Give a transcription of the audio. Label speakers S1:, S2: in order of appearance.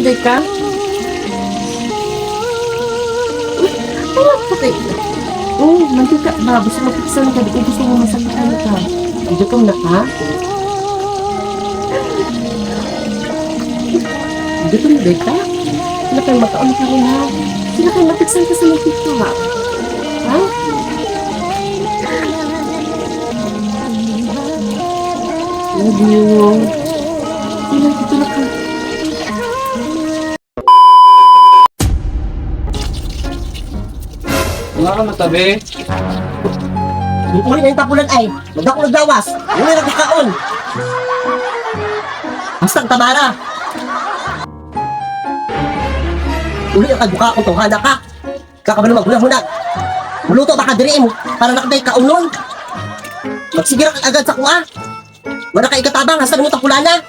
S1: day ka? Uy, oh, patay. Oh, mantika ba? Gusto mapiksan ka. Di ko gusto mo masakitan ka. Gutom na ka? Gutom na day ka? Sila kayo makaon ka rin ha? Sila kayo mapiksan ka sa mantika ha? Ha? Love you. Sila, dito na ka.
S2: Wala ka matabi.
S3: Uli na yung tapulan ay. Magdako naglawas. Uli na kakaon. Basta ang tamara. Uli ang kagbuka kung tawhana ka. Kakabalo maghunang-hunang. Muluto baka diri mo para nakatay kaunon. Magsigira ka agad sa kuha. Wala ka ikatabang, hasta mo tapulana.